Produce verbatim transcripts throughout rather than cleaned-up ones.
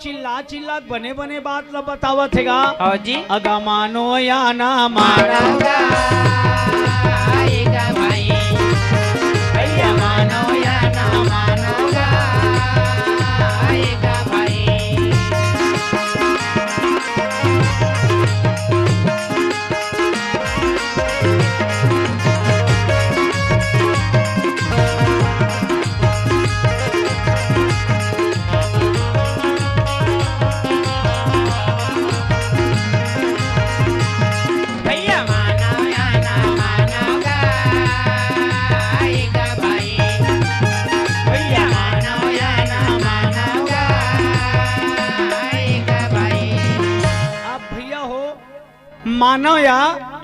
चिल्ला चिल्ला बने बने बात ला बतावत हे गा। हाँ जी। अगा मानो या ना मानो। भैया मानो या ना मानो गा, आएगा भाई। भैया मानो या ना मानो गा, आएगा भाई। भैया मानो या ना मानो गा, आएगा भाई। आप भैया हो, मानो या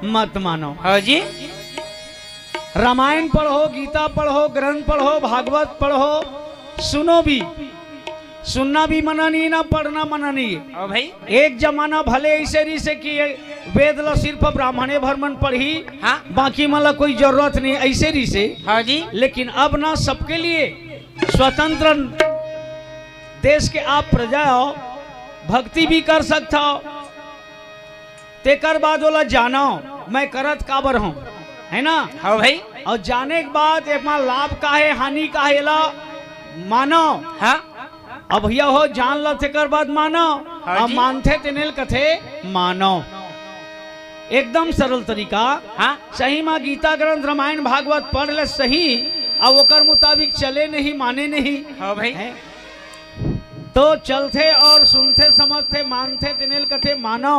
मत मानो। हाँ जी। रामायण पढ़ो, गीता पढ़ो, ग्रंथ पढ़ो, भागवत पढ़ो, सुनो भी। सुनना भी मना नहीं ना, पढ़ना मना नहीं। हाँ भाई। एक जमाना भले ऐसे रहिसे कि वेद ला सिर्फ ब्राह्मणे भर मन पढ़ही, हाँ। बाकी मन ला कोई जरूरत नहीं, ऐसे रहिसे। हाँ जी। लेकिन अब ना, सबके लिए स्वतंत्र देश के आप प्रजा हो, भक्ति भी कर सकता हो, तेकर बाद ओला जानो, मैं करत काबर हूँ, है ना? हाँ भाई। और जाने के बाद एमा लाभ का है, हानि का है, एला मानो। हाँ। अब भैया हो, जान लो, तेकर बाद मानो। हाँ अब जी। मानथे तेनेल कथे मानो। एकदम सरल तरीका। हाँ। सही मा गीता ग्रंथ, रामायण, भागवत पढ़ ले सही, अब ओकर मुताबिक चले नहीं, माने नहीं। हाँ भाई। हैं? तो चलथे और सुनथे, समझथे, मानथे, तेनेल कथे मानो।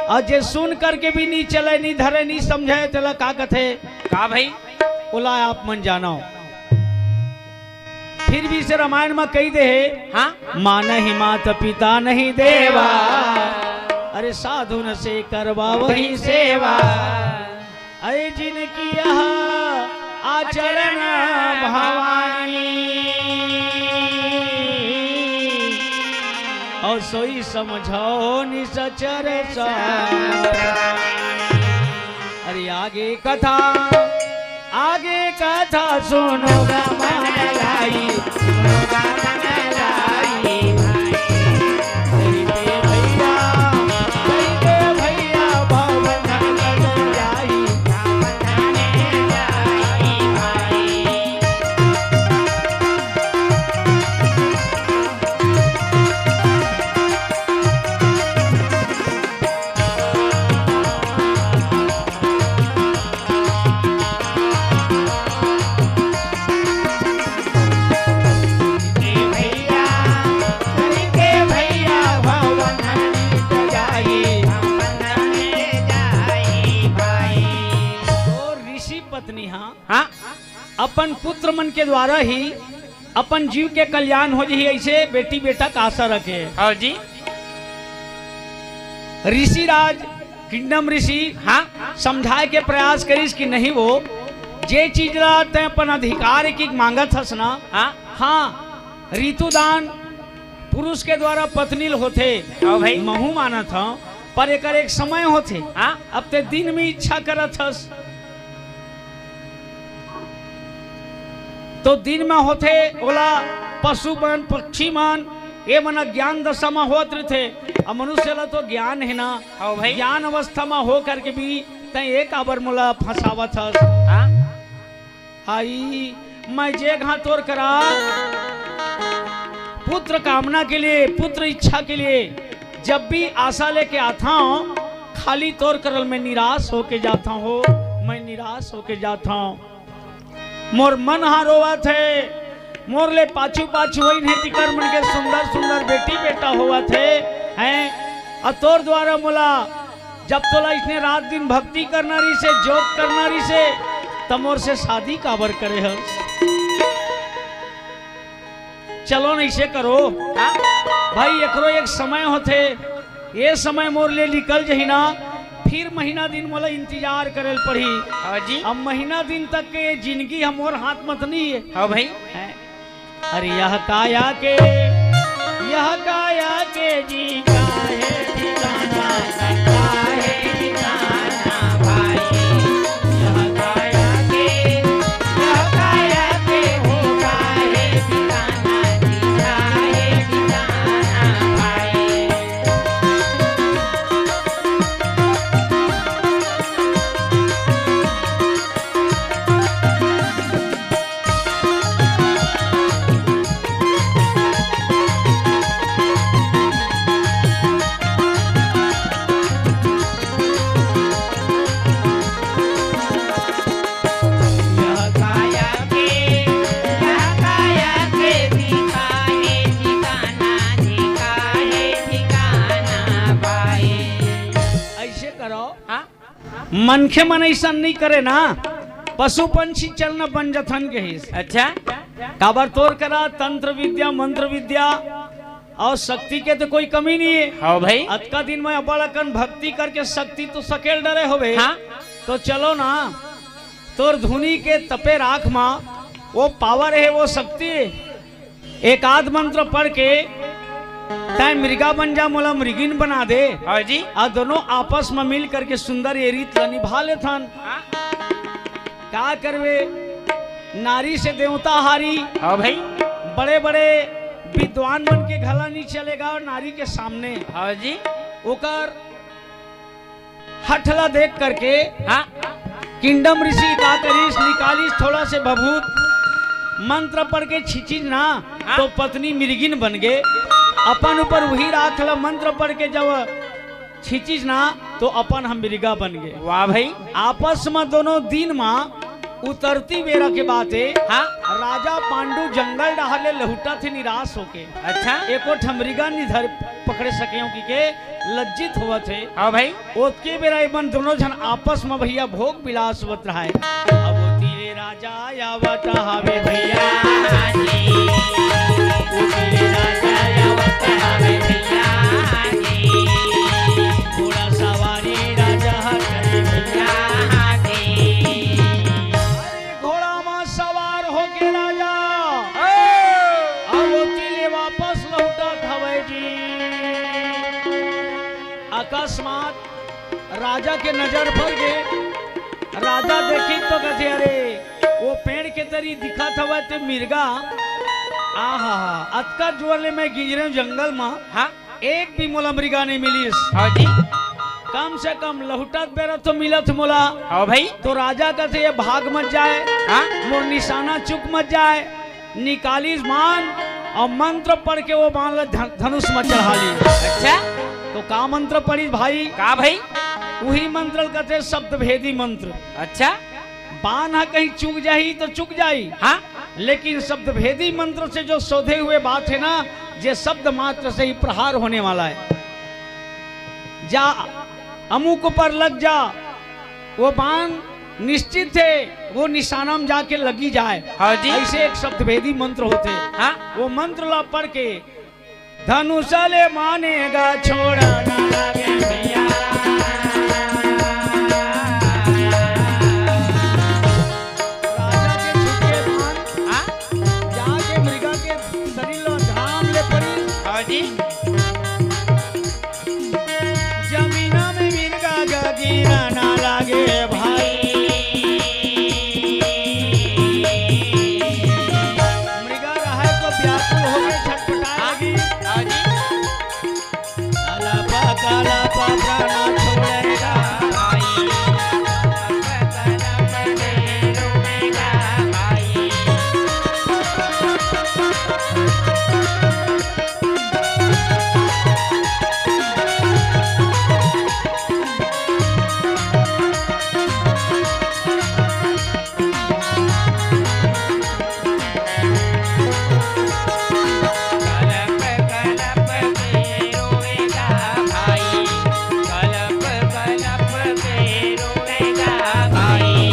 और जे सुन करके भी नहीं चले, नहीं धरे, नहीं समझे, तेला का कथे? का भाई? ओला आप मन जानो। फिर भी से रामायण में कही दे हे, हाँ? मानहि मात पिता नहीं देवा, अरे साधुन से करवा वही सेवा। अरे जिनकी यह आचरण भवानी, और सोई समझो निसचर सा। अरे आगे कथा, आगे कथा सुनो गा मन लाई, सुनो गा मन लाई। भैया, भैया, भैया, भवन जाई। तो ऋषि पत्नी हा हाँ। अपन पुत्र मन के द्वारा ही अपन जीव के कल्याण हो जही, ऐसे बेटी बेटा का आशा रखे। हाँ जी। ऋषिराज किंडम ऋषि हाँ। समझाए के प्रयास करिस कि नहीं वो, जे चीज ला तैं अपन अधिकार की मांगत हस ना, हाँ। हाँ, ऋतुदान पुरुष के द्वारा पत्नी ल होथे, हाँ भाई। महू मानत हूँ, पर एकर एक समय होथे। हाँ। अब ते दिन में इच्छा करत हस, तो दिन में होथे, ओला पशु मन, पक्षी मन, ये मन अज्ञान दशा में होत रहिथे। अब मनुष्य ला तो ज्ञान है ना, हाँ भाई। ज्ञान अवस्था में हो करके भी तैं ये काबर मोला फंसावत हस? हाँ। आई, मैं जे घां तोर करा पुत्र कामना के लिए, पुत्र इच्छा के लिए जब भी आशा लेके आता हूँ, खाली तोर करल मैं निराश होके जाता हूँ, मैं निराश होके जाता हूँ। मोर मन हा रोवत हे, मोर ले पाछू पाछू वही नहीं तिकर मन के सुंदर सुंदर बेटी बेटा होवत हे, हैं? और तोर द्वारा मोला जब तोला इसने रात दिन भक्ति करना रहिसे, जोग करना रहिसे, त मोर से शादी काबर करे हस? चलो न इसे करो। हाँ? भाई, एकरो एक समय होथे, ये समय मोर ले निकल जही ना, फिर महीना दिन मोला इंतजार करे ल पड़ही। हाँ जी। अब महीना दिन तक के ये जिंदगी ह मोर हाथ मत नहीं है। हाँ भाई। हैं? अरे यह काया के, यह काया के जी काहे ठिकाना, काहे ठिकाना भाई। यह काया के, यह काया के हो काहे ठिकाना जी, काहे ठिकाना करो। हाँ? मनखे मन अइसन नइ करे ना, पशु पंछी चल न बन जथन कहिस। अच्छा। काबर तोर करा तंत्र विद्या, मंत्र विद्या अउ शक्ति के तो कोई कमी नइ हे। हाँ भाई। अतका दिन में अब्बड़ अकन भक्ति करके शक्ति तो सकेल डरे होबे। हाँ। तो चलो ना, तोर धुनी के तपे राख मा वो पावर हे, वो शक्ति हे। एक आध मंत्र पढ़ के तैं मृगा बन जा, मोला मृगिन बना दे। हाँ जी। अउ दोनों आपस में मिल करके सुंदर ये रीत ला निभा लेथन। हाँ। का करबे, नारी से देवता हारी। हाँ भाई। बड़े बड़े विद्वान मन के घला नइ चलेगा अउ नारी के सामने। हाँ जी। ओकर हठ ला देख करके हाँ। किंडम ऋषि का करिस, निकालिस थोड़ा से भभूत, मंत्र पढ़ के छींचिस ना, हाँ। तो पत्नी मृगिन बन गे। अपन ऊपर वही राख ला मंत्र पढ़ के जब छींचिस ना, तो अपन हम मृगा बन गे। वाह भाई। आपस में दोनों दिन में उतरती बेरा के बात हे। हाँ। राजा पांडु जंगल डहर ले लहुटत हे निराश होके। अच्छा। एको ठन मृगा नइ धर पकड़े सके हो कि के लज्जित होवत हे। हाँ भाई। ओतके बेरा एमन दोनों झन आपस में भैया भोग विलास होवत रहय। अब ओती ले राजा आवत हवे भैया जी। ओती ले राजा आवत हवे भैया जी। घोड़ा सवारी राजा ह करे भैया जी। अरे घोड़ा मा सवार होके राजा ओ! अउ ओती ले वापस लहुटत हवय जी। अकस्मात राजा के नजर पड़ गे। राजा देखिस तो कथे, "अरे, वो पेड़ के तरी दिखत हवय ते मिर्गा, आहा, अतका जोर ले मैं गिंजरे हंव जंगल मा।" हाँ। एक भी मोला मृगा नइ मिलिस। हाँ जी। कम से कम लहुटत बेरा तो मिलत मोला। हाँ भाई। तो राजा कथे, "ये भाग मत जाए, हाँ? मोर निशाना चूक मत जाए।" निकालिस बाण अउ मंत्र पढ़ के वो बाण ला धन-, धनुष में चढ़ा लिस। अच्छा। तो का मंत्र पढ़िस भाई? का भाई? उही मंत्र ल कथे शब्द भेदी मंत्र। अच्छा। बाण ह कहीं चूक जाही तो चूक जाही। हाँ। लेकिन शब्द भेदी मंत्र से जो शोधे हुए बात है ना, जे शब्द मात्र से ही प्रहार होने वाला है। जा अमुक पर लग जा, वो बाण निश्चित है, वो निशाना में जाके लगी जाए। हाँ जी। ऐसे एक शब्द भेदी मंत्र होथे। हाँ। वो मंत्र ला पढ़ के धनुष ले मानेगा छोड़ा ना लागे भैया। राजा के छुट्टे बाण हाँ? जाके मृगा के शरीर ला धाम ले पड़ी। हाँ जी। जमीना में मिर्गा का गिरा ना लागे भाई। मृगा रहे तो व्याकुल होके छटपटाए लगी। हाँ जी। काला पा, काला पा प्राण छोड़ेगा भाई। कलप कलप के रोएगा भाई, कलप कलप के रोएगा भाई।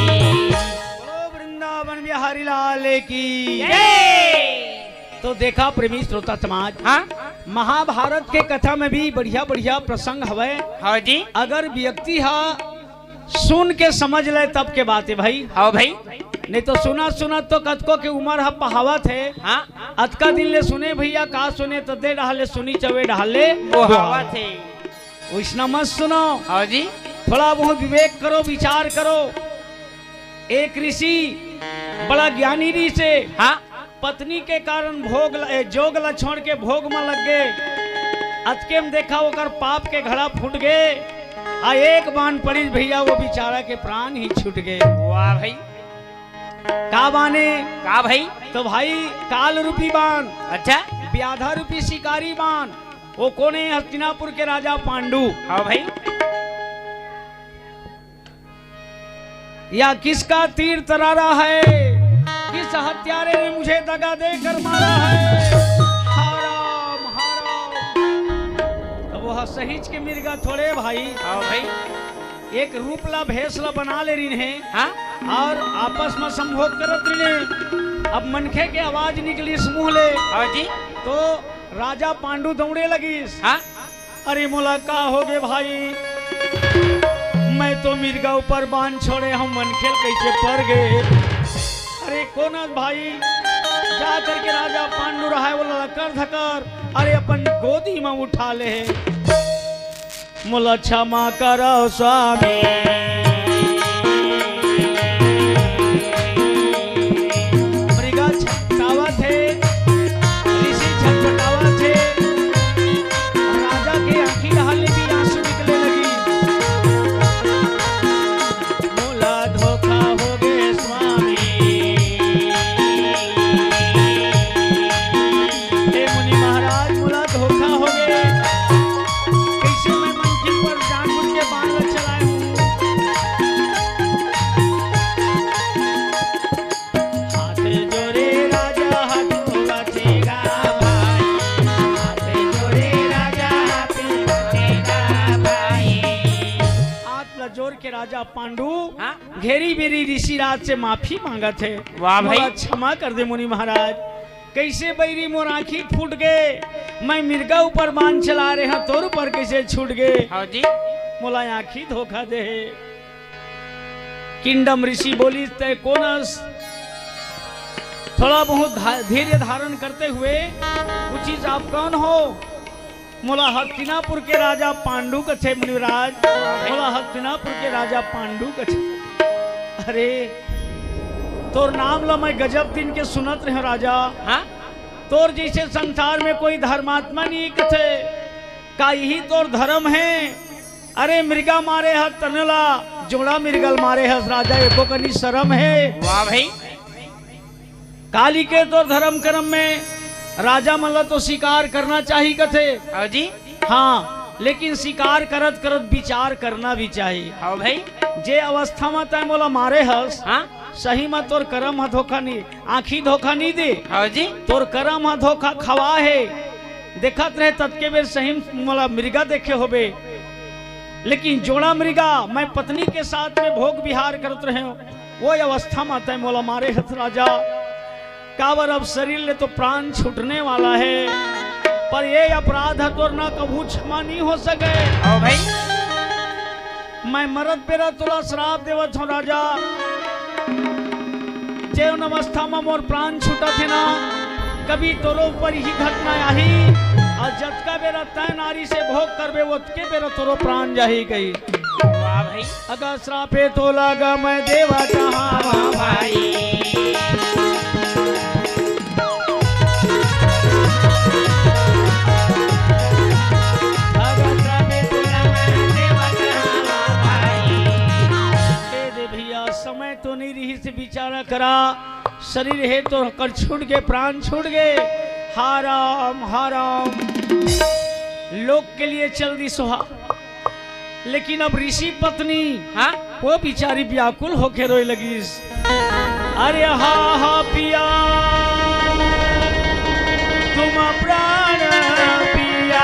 बोलो वृंदावन बिहारी लाल की जय। तो देखा प्रेमी श्रोता समाज, हाँ? महाभारत के कथा में भी बढ़िया बढ़िया प्रसंग हवय। हाँ जी। अगर व्यक्ति हा सुन के समझ ले तब के बात है भाई। हाँ भाई। नहीं तो सुना सुना तो कतको के उम्र ह पहावत है। हाँ। अतका दिन ले सुने भैया का सुने तो दे डहले सुनी चवे डहले वो हवा थे। वैसना मत सुनो। हाँ जी। थोड़ा बहुत विवेक करो, विचार करो। एक ऋषि बड़ा ज्ञानी ऋषि है। हाँ। पत्नी के कारण भोग ल-, ए, जोग ला छोड़ के भोग में लग गए। अतके में देखा ओकर पाप के घड़ा फूट गए। आ एक बाण पड़ी भैया, वो बेचारा के प्राण ही छूट गए। वाह भाई। का बाने? का भाई? तो भाई काल रूपी बाण, अच्छा। व्याधा रूपी शिकारी बाण, वो कोने? हस्तिनापुर के राजा पांडु। हाँ भाई। या किसका तीर तरारा है, किस हत्यारे ने मुझे दगा देकर मारा है? हाराम, हाराम। तो वो सहीज के मिर्गा थोड़े भाई। हाँ भाई। एक रूप ला, भेष ला बना ले रिन हे। हाँ? और आपस में संभोग करत रिन हे। अब मनखे के आवाज निकलिस मुंह ले। हाँ जी। तो राजा पांडु दौड़े लगिस। हाँ? अरे मोला का होगे भाई, मैं तो मिर्गा ऊपर बांध छोड़े हंव, मनखे ल कइसे पर गे। अरे कोन अस भाई, जा करके राजा पांडु रहाय, ओला लकर धकर, अरे अपन गोदी में उठा ले हे। मोला क्षमा करव स्वामी। मृगा छटपटावत हे, ऋषि छटपटावत हे, राजा के आंखी डहर ले भी आंसू निकले लगिस। मोला धोखा होगे स्वामी। हे मुनि महाराज, मोला धोखा होगे। कइसे मैं मनखे पर जानबूझ के बाण ल चलाय हंव? हाथ जोड़े राजा, हाथ जोड़े गा भाई, हाथ जोड़े राजा, हाथ जोड़े गा भाई। हाथ ला जोड़ के राजा पांडु हाँ? घेरी बेरी ऋषिराज से माफी मांगत हे। वाह भाई। मोला क्षमा कर दे मुनि महाराज, कइसे बैरी मोर आंखी फूट गे, मैं मिर्गा ऊपर बाण चला रहे हंव, तोर ऊपर कइसे छूट गे? हाँ जी। मोला आंखी धोखा दे हे। किंडम ऋषि बोलिस, तैं कोन अस? थोड़ा बहुत धा-, धैर्य धारण करते हुए पूछिस, आप कौन हो? मोला हस्तिनापुर के राजा पांडु कथे मुनिराज, मोला हस्तिनापुर के राजा पांडु कथे। अरे, तोर नाम ला मैं गजब दिन के सुनत रहेंव राजा। हाँ? तोर जइसे संसार में कोई धर्मात्मा नहीं कथे, का यही तोर धर्म हे? अरे, मिर्गा मारे हस तने ला, जोड़ा मिर्गा ल मारे हस राजा, एको कनी शरम हे? वाह भाई। काली के तोर धर्म करम में राजा मन ला तो शिकार करना चाही कथे। हाँ जी। हाँ, लेकिन शिकार करत करत विचार करना भी चाही। हाँ भाई। जे अवस्था म तैं मोला मारे हस, हाँ। सही म तोर करम ह धोखा नहीं, आंखी धोखा नहीं दे। हाँ जी। तोर करम ह धोखा खवा हे। देखत रहे ततके बेर सही म मोला मृगा देखे होबे, लेकिन जोड़ा मृगा मैं पत्नी के साथ में भोग विहार करत रहे हूँ। वो अवस्था म तैं मोला मारे हस राजा, काबर अब शरीर ले तो प्राण छूटने वाला हे, पर ये अपराध ह तोर ना कभू क्षमा नहीं हो सके। आओ भाई। मैं मरत बेरा तोला श्राप देवत हूँ राजा, जेन अवस्था म मोर प्राण छूटत हे ना, कभी तोरो ऊपर ही घटना आही, और जतका बेरा तैं नारी से भोग करबे, ओतके बेरा तोरो प्राण जाही कही। वाह भाई। अगर श्रापे तो लागा मैं देवा कहाँ भाई। अगर श्रापे तो लागा मैं देवा कहाँ भाई। ए दे भैया, समय तो नहीं रही से विचारा करा, शरीर हे तो कर छूट गे, प्राण छूट गे। हाराम, हाराम। लोक के लिए चल दिस हा। लेकिन अब ऋषि पत्नी, हाँ? वो बिचारी व्याकुल होके रोए लगिस। अरे हा हा पिया, तुम प्राण पिया।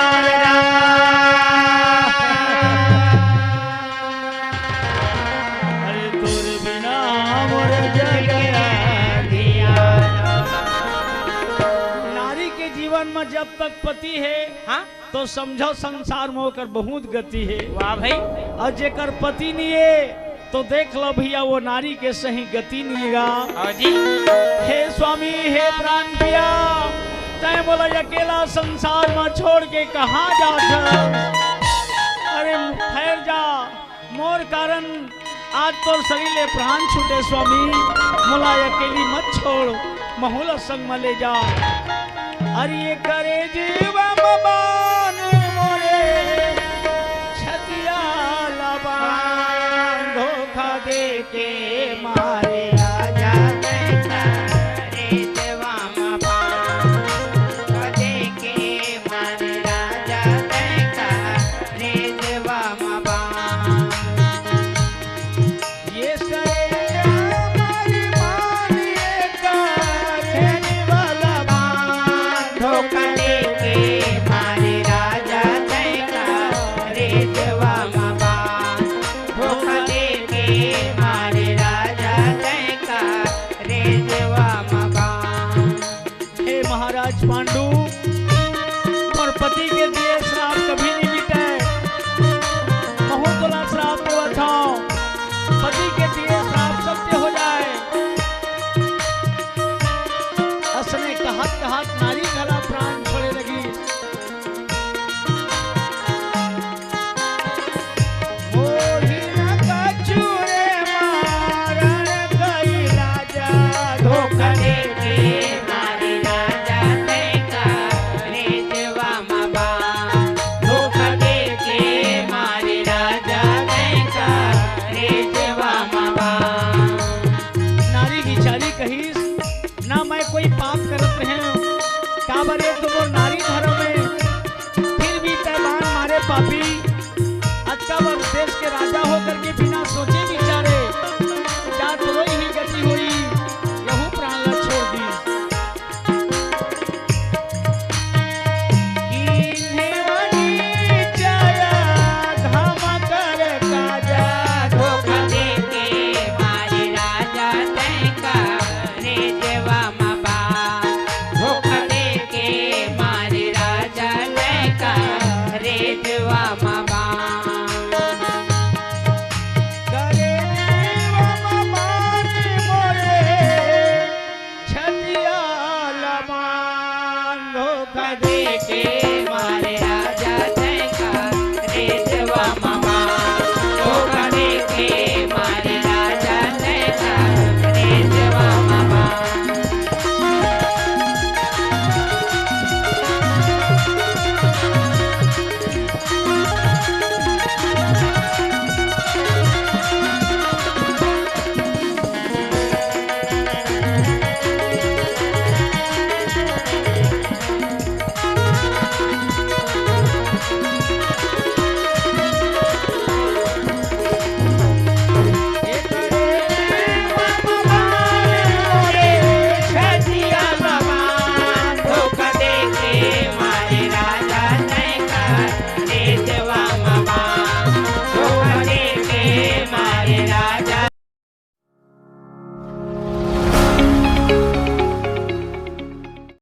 अरे तोर बिना मोर जग अंधियारा। नारी के जीवन में जब तक पति हे, हाँ? तो समझो संसार में ओकर बहुत गति हे। वाह भाई। और जेकर पति नहीं हे, तो देख लो भैया, वो नारी के सही गति नहीं गा। हाँ जी। हे स्वामी, हे प्राण पिया, तैं मोला अकेला संसार में छोड़ के कहाँ जात हस? अरे ठहर जा, मोर कारण आज तोर शरीर ले प्राण छूटे स्वामी, मोला अकेली मत छोड़, महू ला संग म ले जा। अरे ये करे जीव म बान मोरे, छतिया ला बान धोखा दे के मारे।